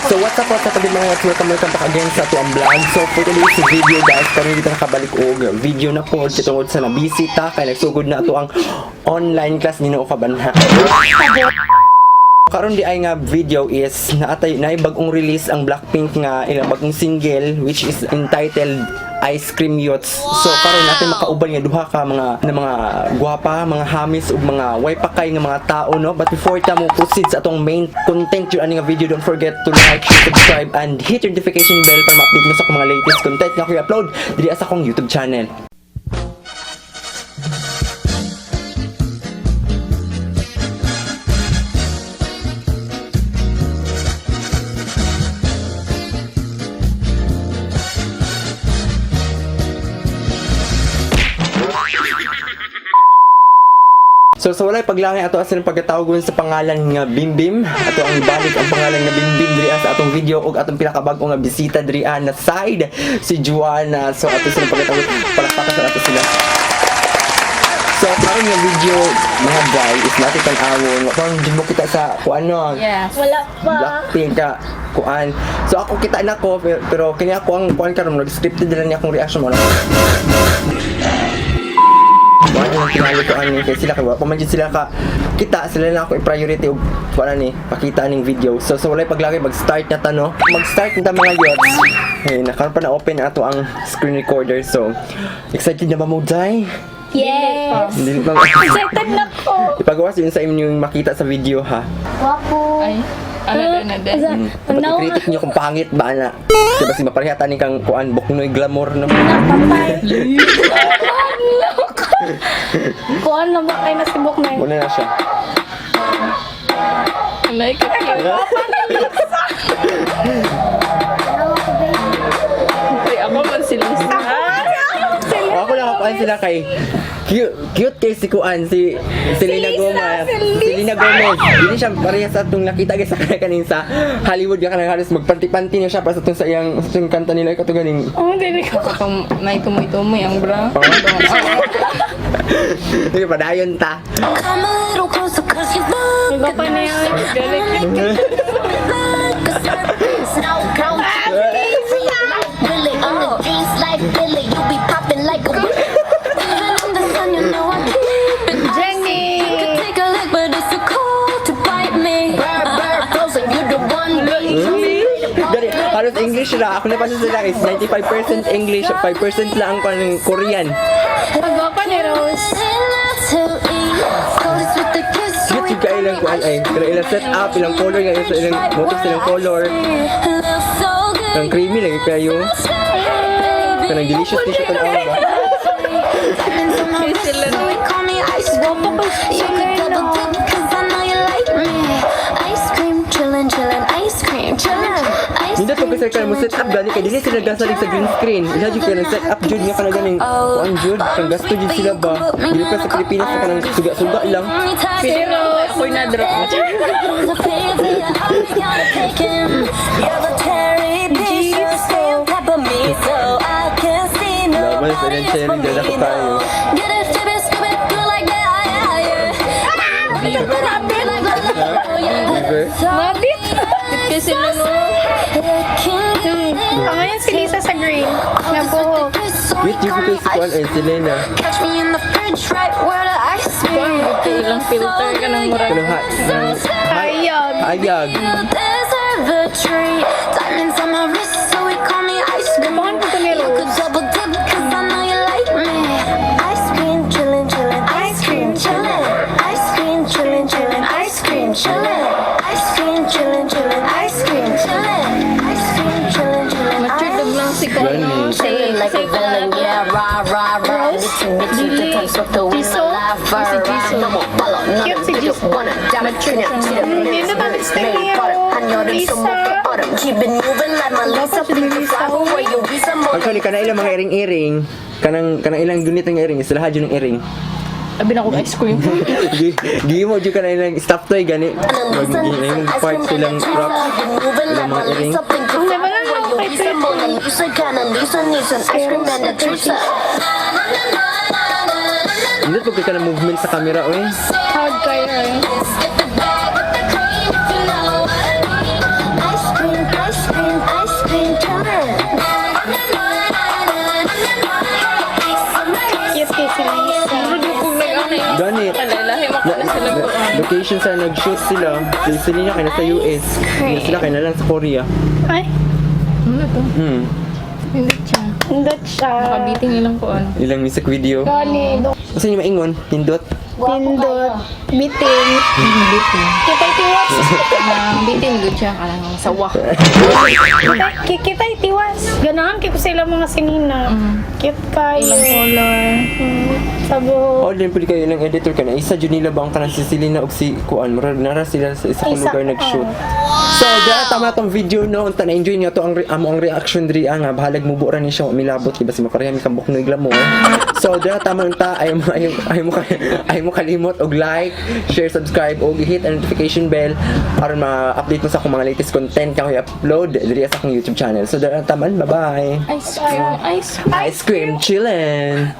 So what's up again, mga what's welcome, welcome back again sa atuang vlog. So for today's video, guys, karon dito nakabalik og video na po tungod sa nabisita kay nagsugod na ato ang online class, Ginoo kabanha. Karon di ay nga video is naatay na bagong release ang Blackpink nga ilang bagong single, which is entitled Ice Cream Youths. So karon natin makauban nga duha ka mga na mga gwapa, mga hamis ug mga way pakay nga mga tao, no. But before ta mo proceed sa atong main content yun ani nga video, don't forget to like, share, subscribe and hit your notification bell para ma-update mo sa akong mga latest content nga ako i-upload diri sa akong YouTube channel. So sa walay paglangay, ato asin pagkatawagon sa pangalan nga Bimbim. Ato ang ibalik ang pangalan nga Bimbim diri sa atong video ug atong pinakabag-o nga bisita diri na side si Juana. So ato sila pagkatawag, palakpakan sa ato sila. So karon nga video, mga guy, is natin tan-awon. Wa jud mo kita sa kuano. Yes. Wala pa. Blackpink ka kuan. So ako kita na ko pero, pero kini ako ang kuan karon, nag-scripted na niya akong reaction mo. Wala nang tingali ko ani kay sila kay wa pa man jud sila ka kita, sila na ako i-priority og kuan ani pakita aning video. So sa walay paglagay, mag-start na ta, no. Mag-start na ta, mga yots. Hey, nakaron pa na open ato ang screen recorder. So excited na ba mo, Jai? Yes. Hindi pa. Excited na ko. Ipagawas yun sa inyo yung makita sa video, ha. Wapo. Ay, ano na na din. Dapat i-critic niyo kung pangit ba na. Diba si maparehata ni kang kuan buknoy glamour, no. Napatay. Kuan na ba kayo nasibok na yun? Wala na siya. I like it. Ay, ako man si Lisa. O, ako lang kuan sila kay cute, cute kay si kuan si Selena Lisa, Gomez. si Lisa. Selena Gomez. Dili siya pareha sa atong nakita guys sa kanin sa Hollywood nga kanang halos magpanti-panti na siya para sa atong sa atong kanta nila kato ganing. Oh, dili ko. Kung may tumoy-tumoy ang bra. Oh. Sige, padayon ta. Come a little closer 'cause you look Iba pa na yun. like a serpent. Now count Billy on the jeans like Billy. You be popping like a Even in the sun, you know I keep it. Jenny! You could take a lick, but it's too cold to bite me. Bird, bird, frozen, you the one. Gani, halos English ra. Ako na pa sila is 95% English, 5% lang ang kuan ng Korean. Pagwapa ni Rose. Cute yung kailang kuan ay. Pero ilang set up, ilang color nga sa ilang motif, ilang color. Ang creamy lagi kayo. Kanang delicious ni siya tan-aw ba? Guwapo ko si Selena. Nindot pag kasi mo set up gani kay dili sila gasalig sa green screen. Ila jud kay set up jud nga kana ganing kuan jud, kang gasto jud sila ba. Dili pa sa Pilipinas sa kanang suga-suga lang. Pero ako'y na-draw. Laban sa ilang cherry dala ko tayo. River. Mabit! Kasi sila no. Ang ngayon si Lisa sa green. Na buhok. Wait, yung kay si kuan ay Selena. Catch me in the fridge, right where the ice Kuan, buti ilang filter ka ng murag. Kanang ha Ayag. Ayag. Deserve a treat. Diamonds on my wrist, so he call me ice cream. Gapahan po ko ni You Rose. could double dip, 'cause I know you like me. Ice cream, chillin', chillin', ice cream, chillin'. Ice cream, chillin', chillin', ice cream, chillin'. Ice cream, chillin', chillin', ice cream, chillin'. Ice cream, chillin', chillin', Mature dog lang si Kuan. Gani. Si Chillin' like a villain, yeah, rah, rah, rah. Rose? Dili. Jisoo? Si Jisoo. Cute si Jisoo. Hindi na tayo style niya. Lisa. Keep it moving like Melissa. Guwapo siya ni Lisa. Actually kana ilang mga iring-iring, kanang kanang ilang unit ng iring, sila jud ng iring. Abi na akong ice cream. Gi gimo jud kana ilang staff toy gani. Mag yung part silang props. Ilang mga iring. Ang naman lang ako kay Hindi pag ka na movement sa camera oy. Hard kayo eh. Location sa nag-shoot sila. Si Selena kay nasa US. Hindi sila kay na lang sa Korea. Ay, Ano to? Hindi siya. nindot siya. Kabiting ilang ko ano. Ilang music video. Gani, Kasi niyo maingon, nindot. nindot, bitin. Bitin. Kita'y tiwas. Kanang bitin gud siya kanang sawa. Kita'y tiwas. Ganahan kay ko sila mga sinina. Cute kayo. Ilang color. Sabo. Oh, din pwede kayo ilang editor ka na. Isa jud nila ba ang kanang si Selena og si Kuan. Murag nara sila sa isa ka Isa, lugar nag-shoot. So, dira tama tong video no. Unta na-enjoy niyo to ang amo ang reaction diri ah, nga bahalag mubo ra ni siya milabot di ba si mapareha mi kabuk no igla mo. So, dira tama unta ay mo kalimot og like, share, subscribe og hit ang notification bell aron ma-update mo sa akong mga latest content nga akong i-upload diri sa akong YouTube channel. So, dira tama, bye-bye. Ice cream, ice cream. Ice cream chillin'.